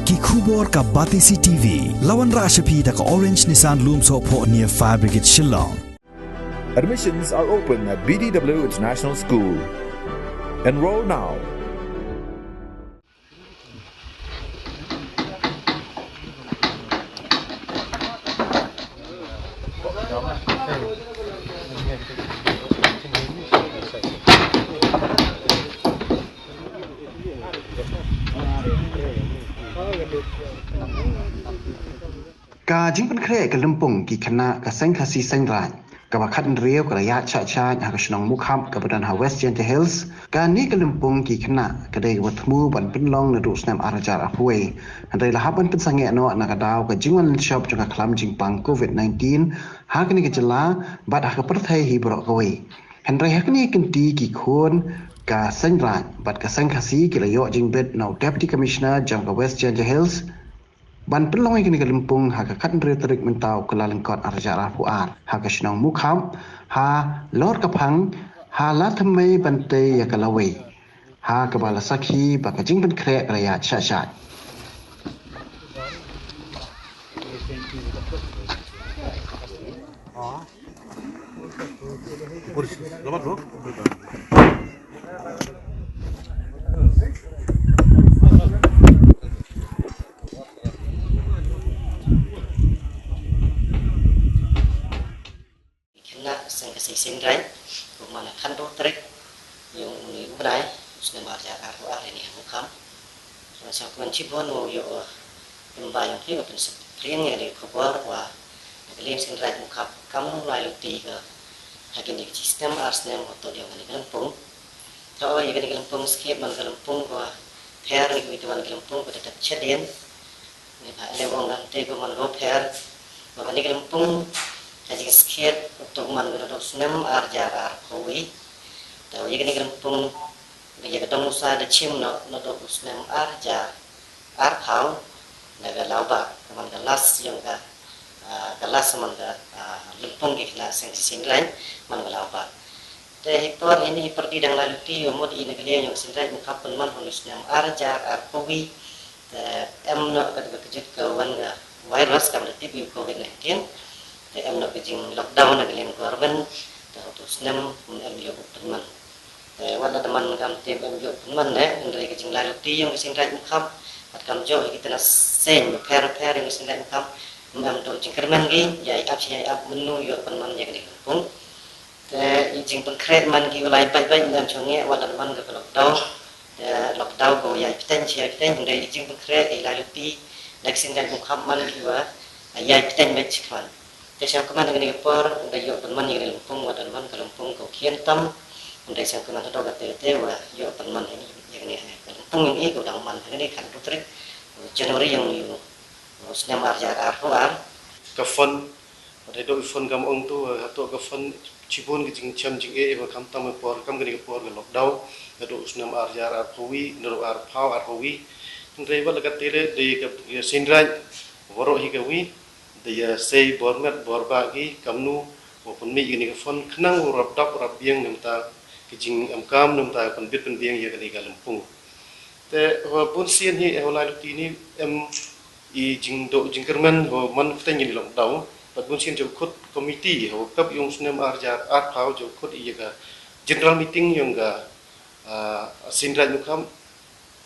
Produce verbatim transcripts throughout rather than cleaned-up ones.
Ki khubor ka Batesi T V. La wanrah sha phi da ka Orange Nissan Lumsohphoh near Fire Brigade Shillong. Admissions are open at B D W International School. Enroll now. Ka jingpynkhreh ka lympung ki khynnah ka Seng Khasi Seng Raij kaba khathynriew ka la ïaid shah shah ha ka shnong Mukhap kaba don ha West Jaintia Hills. Kane ka lympung ki khynnah ka dei kaba thmu ban pynlong naduh u snem ar hajar arphew wei. Hynrei la hap ban pynsangeh noh na ka daw ka jingwan lynshop jong ka khlam jingpang covid nineteen ha kane ka jylla bad ha ka pyrthei hi baroh kawei. Hynrei ha kane ka kynti ki khun ka Seng Raij bad ka Seng Khasi ki la ïoh jingbit na u Deputy Commissioner jong ka West Jaintia Hills ban pynlong ïa kane ka lympung ha ka khathynriew tarik mynta u Kyllalyngkot ar hajar arphew ar ha ka shnong Mukhap, ha Lor Kaphang, ha la thymmei ban tei ïa ka lawei, ha kaba la sakhi ba ka jingpynkhreh ka la ïaid shah shah. Khynnah Seng Khasi Seng Raij, kumne ha ka khathynriew tarik ïa une u bnai, u snem ar hajar arphew ar, ïa une u Mukhap. Sa kumne shibun u ïoh, uh, kumba ïoh phi, uh, pynsaphriang ïa kane ka khubor ba na ka liang Seng Raij Mukhap kam long lai lynti ka ha kine ki snem ar snem hato ïa kane ka lympung. Te ïa kane ka lympung skhem man ka lympung ba pher na kiwei kiwei ki lympung ba da dep shadien. Ngi ba lem ong ngam te ba man ka pher ba kane ka lympung ka jingskhem hato man ka naduh u snem ar hajar arphew wei. Te ïa kane ka lympung ïa ka dong u sa da shim noh naduh u snem ar hajar arphew na ka Lawbah, ka man ka last ïong ka, ah, ka last man ka, ah, lympung ki khynnah Seng Khasi Seng Raij man ka Lawbah. Te hi por hi ni hi pyrdi dang lai lynti, ïa mut ïa na ka liang ïong Seng Raij Mukhap pynman ha u snem ar hajar arphew wei. Te em noh ka, ka kjut ka wan ka virus kam da tip ïa u covid nineteen. Te em noh ka jing lockdown na ka liang government. Te ha u snem em ïoh pynman. Te wat la da man kam te em ïoh pynman ne, hynrei ka jinglai lynti ïong ka Seng Raij Mukhap bad kam jong ki tnat seng bapher bapher ïong ka Seng Raij Mukhap, em, em doh jingkyrmen ki ïa ap shi ïa ap mynnu ïoh pynman ïa kane ka lympung. Te i jingpynkhreh man ki u lai bad bad em shong ïa wat la da man ka lockdown. Te lockdown ko ïa pteng shi ïa pteng, hynrei i jingpynkhreh i lai lynti da ka Seng Raij Mukhap man ki wa ïa pteng bad shi khmat. Te sngewkmen ha kane ka por da ïoh pynman ïa kane ka lympung, wat da man ka lympung ka u khian tam. Hynrei sngewkmen hato kate te wa ïoh pynman ïa kane ka lympung ïong i ka u dang man ha kane ka khathynriew tarik January ïong i u snem ar hajar arphew ar. Ka fund, wat hato i fund kam ong tu, hato ka fund shibun ka jingchem jingeh ba khamtam ha por kam kane ka por ka lockdown, hato u snem ar hajar arphew wei, hato arphew arphew wei. Hynrei wat la kate te dei ka Seng Raij waroh hi kawei. Da ïa sei bor met bor bah ki kamnu wa pynmih ïa kane ka fund khnang u rap dap rap biang na ka bynta ka jingemkam na ka bynta ka pynbit pynbiang ïa kane ka lympung. Te ha bun sien hi ha u lai lynti ni em i jingdoh jingkyrmen ha man kata ngi long dau. Bad bun sien jong khut komiti ha u kap ïong snem ar hajar arphew jong khut ïa ka general meeting ïong ka, ah, Seng Raij Mukhap.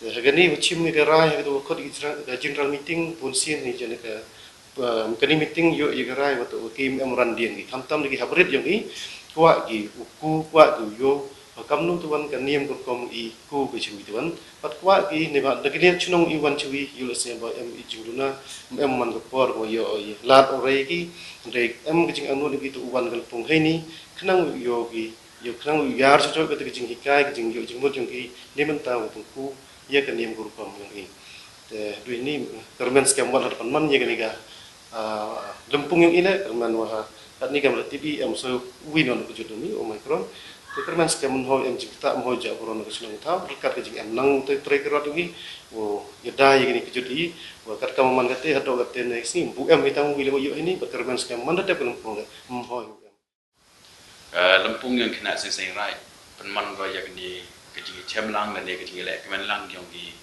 Te ha kane wa chim ïa ka rai ha kata wa khot ïa ka general meeting bun sien hi jane ka, ah, kane meeting ïoh ïa ka rai wa to wa ki em ran dieng ki khamtam da ki haprit ïong ki kwah ki u ku kwah ki u ïoh. Wa kamnu tu wan ka niam ka rukom i ku ka chim ki tu wan. Pat kwah ki ne ba da ki ne chnong i wan chwi ïoh la se ba em i jingduna em man ka por wa ïoh ïa lad o rei ki. Hynrei em ka jingangnud ki tu wan ka lympung hei ni khnang ïoh ki ïa khnang u ïar shuh shuh kata ka jinghikai ka jingïoh jingmut jong ki ne mynta u pynku ïa ka niam ka rukom jong ki. Te dui ni kyrmen skhem wat ha pynman ïa kane ka, ah, lympung jong i ne kyrmen wa ha kat ni kam la tip i em so wi non ka jut ni Omicron. Te kyrmen skhem mynhoi em jingkta mynhoi ja buron ka shnong thaw kat ka jingem nang te trei ka rot jong i. Wa ïa dai ïa kane ka jut i wa kat kam man kate hato kate ne sngi bu em hi tang wi le ïoh hi ni ba kyrmen skhem man da te ka lympung mynhoi u em. Ka lympung ïong khynnah Seng Seng Raij pynman ko ïa kane ka jingïachem lang lane ka jingïaleh kmen lang ïong ki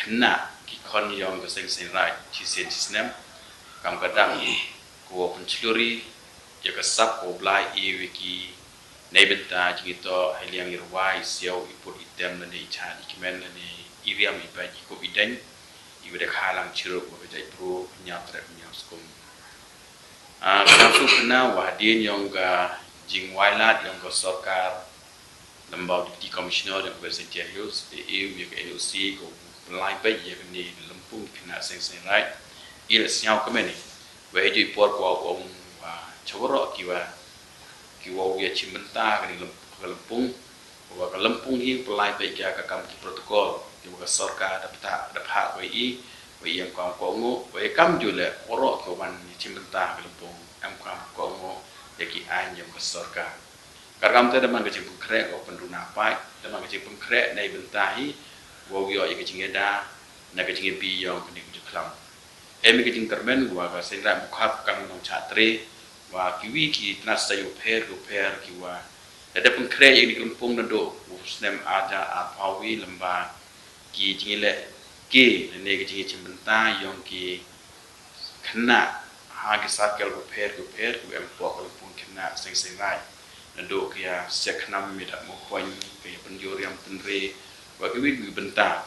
khynnah Ki khon yong ka seng seng rai chi sen chi snem kam ka dang ko pynchluri ya ka sap ko blai i wi ki nei bynta jingito hai liang i rwai i siaw i put i tem lane i chan i kmen lane i riam i bai i kup i deng i wede khalang chiruk wa ka jai bru nyam trep nyam skum. Ah, ka su kena wa hadien yong ka jingwailat yong ka sorkar lamba Deputy Commissioner yong ka Western Jaintia Hills, e e wi ka N O C ko lai bai ya ka ni lempung kena seng seng rai. I la siaw ka meni. Wa heju i por kwa ong wa chawara ki wa ki wa wi ya chimbenta ka ni lem-, ka lempung. Wa ka lempung hi pelai pe ka ka kam ki protocol ki wa ka sorkar da peta da pha wa i wa i em kam ko ngo wa i kam ju le oro ki wan ni chimbenta ka lempung em kam ko ngo ya ki ain ya ka sorkar. Ka kam te da man ka jingpengkhreh ko penduna pai da man ka jingpengkhreh nei benta hi wa u yo ya ka jingeda na ka jingbi yong ka ni ku juklam. Em ka jingtermen wa ka sendra mukhap kam nong chatre wa ki wi ki tnas sa yu pher ku pher ki wa da da pengkhreh ya ni ka lempung na do u snem aja a pawi lamba ki jingile ki ne ka jingchim benta yong ki kena ha ki circle ku pher ku pher ku em po ka lempung kena seng seng rai na do ki ya se khnam mi da mo khwan ki ya penjuriam tenre wa ki wi ki benta.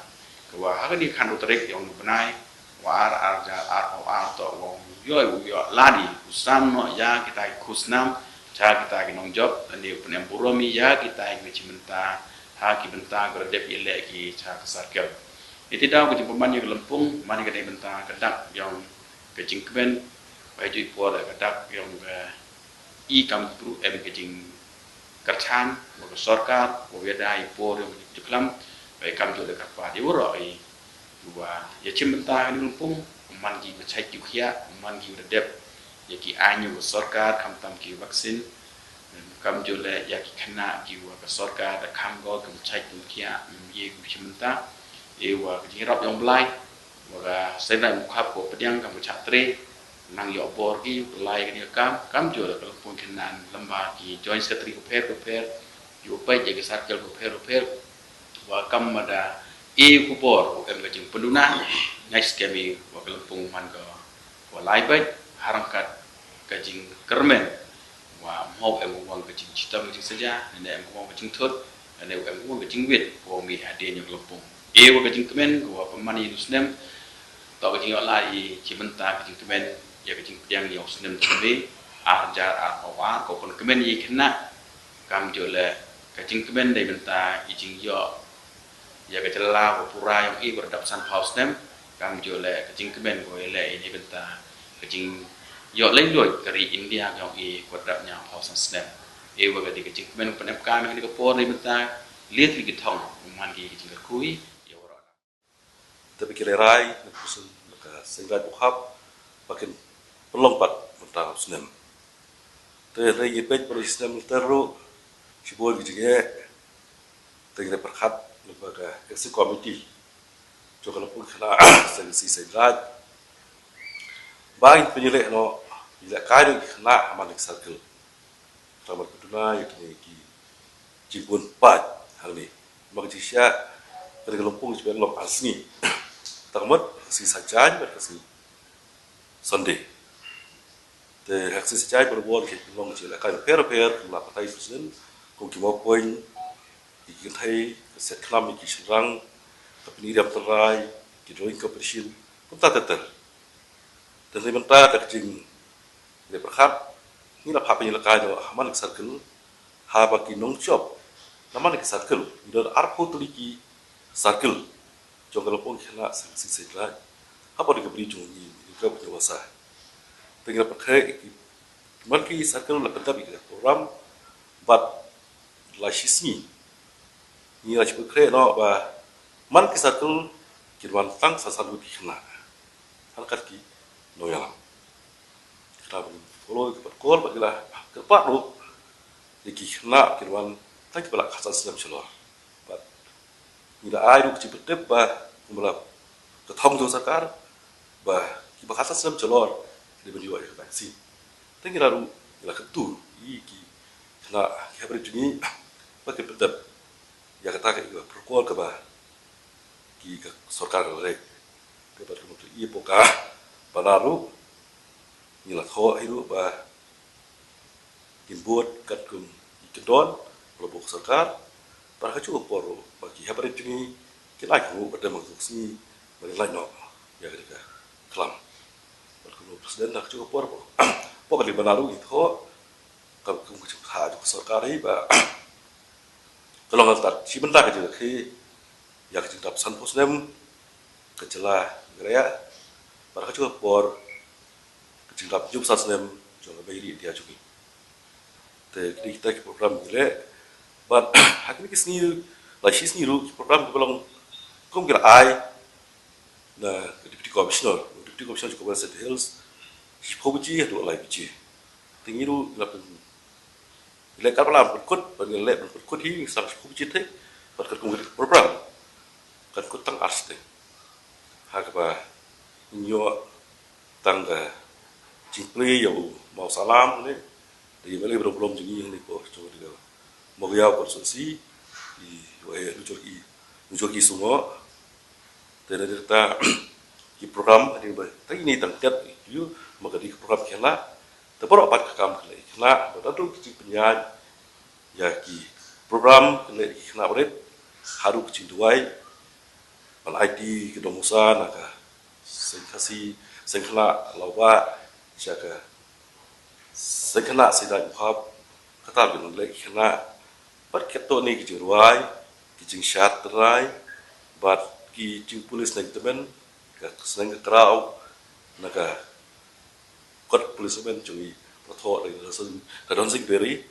Ka wa ha ka ni khan u tarik yong u benai wa ar ar ja ar o ar to wa u yo u yo ladi u sam no ya kita ki khusnam cha kita ki nong job ani u penem buromi ya kita ki chimbenta ha ki benta ka dep ile ki cha ka circle. Iti daw ka jingpaman ya ka lempung man ka dei benta ka dak yong ka jingkmen wa ju i por ka dak yong ka i kam ki bru em ka jingkyrchan wa ka sorkar wa ya da i por yong ka jingklam wa i kam ju da ka pa di waro i wa ya chimbenta ka ni lempung man ki ka chai ki khia man ki da dep ya ki ain yong ka sorkar kam tam ki vaccine kam ju le ya ki kena ki wa ka sorkar da kam go ka chai ki khia ye ki chimbenta e wa ka jingrap yong blai wa ka sendai mukhap ko pediang kam ka chatre nang yo bor ki lai ka ni kam kam ju da ka lempung kena lamba ki joint secretary ko pher ko pher yo pai ya ka circle ko pher ko pher wa kam mada e ku bor ko em ka jingpenduna ngai skemi wa ka lempung man ka wa lai bai harangkat ka jingkermen wa mo em wang ka jingchitam ka jingsaja ne em wang ka jingthut ne em wang ka jingwit ko mi hadien yong lempung e wa ka jingkmen ko wa pemani snem to ka jingyola i chimbenta ka jingkmen ya ka jingpediang yong snem tebe ar jar ar pawar ko pun kmen i kena kam ju le ka jingkmen dei benta i jingyo ya ka jela ko pura yong i ko dap san pau snem kam ju le ka jingkmen ko le i ni benta ka jingyo leng loi ka ri India yong i ko dap nya pau san snem e wa ka di ka jingkmen ko penem kam ni ka por ni benta liet li ki thong man ki ka jingkui ya wara. Tapi ki lerai na pusun ka sengrai bukhap pakin pelong pat mentang snem. Te rei i pej peri snem teru shiboi ki jinge te ngre perkhat lepa ka executive committee jong ka lempung kena seng si seng raj ba in penyelek no penyelek kai dong kena aman circle. Tama putuna ya kini ki jibun pat hang ni mak jisya kini lempung jiben lok asngi. Tama si sajan ber kasi Sunday. Te hak si sejai berbor ki long ki la kai per per ki la patai susun kong ki mo point ki ki thai ka set klam ki shrang ka pini riam terai ki drawing competition kum ta ter ter. Te ni menta ka jing ni perkhat ni la pha pini la kai no haman circle ha ba ki nong chop naman ki circle ni don ar pho tuli ki circle jong ka lopong khana sing sing sing lai ha ba ki bri jong ni ni ka bri wasa. Te ngi la pakhe ki man ki circle la pendap ki program bat la shisni ni la shi pakhe no ba man ki circle ki wan tang sa san ki khana hal kat ki no ya lam. Kena ba ngin follow ki pat kol ba ki la kyrpad ruh ïa ki khynnah kin wan tang kiba la khatsan snem shalor. Bad ngi la ai ruh ka jingpyntip ba kumba la ka thong jong sorkar ba kiba khatsan snem shalor ki dei ban ïoh ïa ka vaccine. Te ngi la ruh ngi la kyntu ïa ki khynnah ki hapdeng jong ngi ba kin pyntip ïa kata ka protocol kaba ki ka sorkar ka la leh. Te bad kumno ïa poka bana ruh ngi la thoh hi ruh ba kin bud katkum i kyndon la bok sorkar. Bad ka chu por ruh ba ki heprit jong ngi kin ai ruh ba dem ka sngi ba kin lai noh ïa ka khlam. Bad kumno president ha ka chu por po ka dei bana ruh ngi thoh ka kum ka chu ka sorkar hi ba ka long ka tat shi bynta ka jingkhi ïa ka jingdap san phew snem ka jylla Meghalaya. Bad ka chu por ka jingdap jub san snem jong ka Bhei India jong ngi. Te kini kita ki program ki leh bad ha kini ki sngi la shi sngi ruh ki program ki ba long kum ki la ai na ka Deputy Commissioner, Deputy Commissioner jong ka West Jaintia Hills, shiphew baje haduh lai baje. Te ngi ruh ngi la pyn leh katba la pynkut, ban ngi leh ban pynkut hi ngi sdang shiphew baje te bad katkum ka program kan kut tang ar sdang. Ha kaba ngi ïoh tang ka jingplie ïa u Mawsalam ne, da ïa u M L A ba dang blom jong ngi hangne po jong ka Mawkyrwat constituency, i wa he Nujor i Nujor i Sungo. Te na kata ki program hadien ba tang ine tang kat ïa ma ka dei ka program khynnah. Te baroh pat ka kam ka leh khynnah ba da dei ki jingpynïaid ïa ki program ka leh ki khynnah barit haduh ki jingduwai ban aiti ki dong musa na ka seng Khasi, seng khynnah Lawbah sha ka seng khynnah Seidaid Uhap. Kata ki nongleh ki khynnah bad katto ne ki jingrwai, ki jingshad tynrai bad ki jingpulit seng tymmen, ka seng ka kraw na ka kot pulit seng jong i ba thoh da ka Don Sing Berry.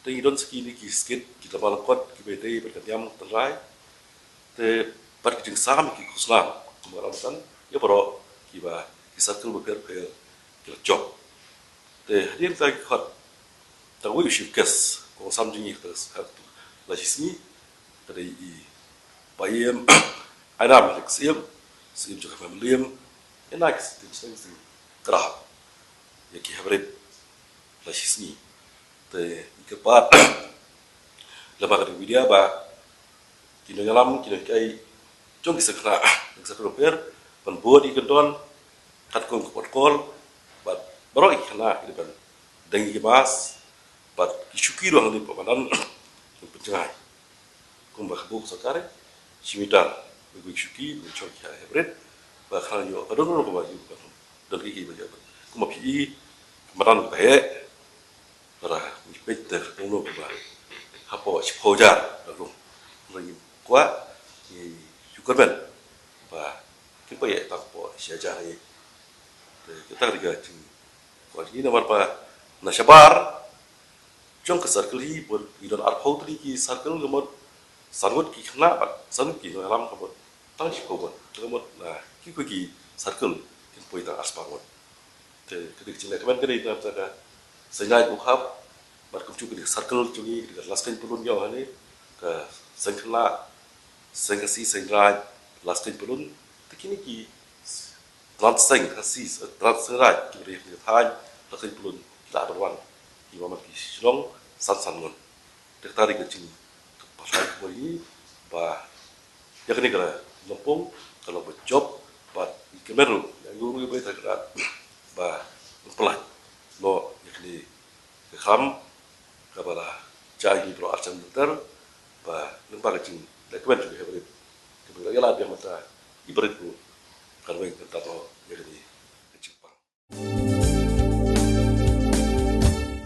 Te i don sa kine ki skit ki tymmen kot ki ba dei bad ka niam tynrai. Te bad ki jingsam ki khusnam kumba ram san ïa baroh kiba ki circle bapher bapher ki la jop. Te hadien ta ki khot ta wei u chief guest kong sam jong ngi ta la shi sngi ka dei i Bah Ïem Ainam Rik Syiem, Syiem jong ka Mylliem. Ïa na ki sting sting sting krah ïa ki heprit la shi sngi. Te i kyrpad lem bad ka dei media ba ki nongïalam ki nonghikai jong ki seng khynnah jong ki seng khynnah ban bud ïa ki kyndon katkum ka protocol bad baroh ïa ki khynnah ki dei ban deng ïa ki mask bad ki shuki ruh hangne pat ban pynjngai. Kumba ka bud sorkar shi meter ba ki shuki ba ki chong ki heprit ba khynnah ïoh ka don ruh ba ïoh ka don ki ki ba ïoh kumba phi i ka madan ba heh. Para ngi peit te ka tengno ba hapoh shiphew hajar ka rum. Ngi kwah ngi shu kyrmen ba kin peit tang hapoh shi hajar ngi. Te kita ri ka jingkwah ngi namar ba na shabar jong ka circle hi bun ngi don arphew tylli ki circle ka mut san ngut ki khynnah bad san ngut ki nongïalam ka mut tang shiphew ngut ka mut na ki khuid ki circle kin poi tang arspah ngut. Te ka dei ka jingleh kmen ka dei na ka Seidaid Uhap bad kumjuh ka dei ka circle jong ngi ka dei ka Laskeiñ Pyllun ïoh hangne ka seng khynnah seng Khasi Seidaid Laskeiñ Pyllun. Te kine ki tnat seng Khasi tnat Seidaid ki ba dei ka thaiñ Laskeiñ Pyllun ki la ban wan ki ba man ki shnong san san ngut. Te kata dei ka jing ka pynlait ka bor hi ba ïa kane ka la lympung ka la ba jop bad i kmen ruh ïa ngi ruh ba ïa ka ba pynlait noh ïa kane ka kham kaba la jia ïa ngi baroh ar snem ter ba lyngba ka jingleh kmen jong ki heprit kaba la ïa la biang mynta i barit ruh kan weng kynta noh ïa kane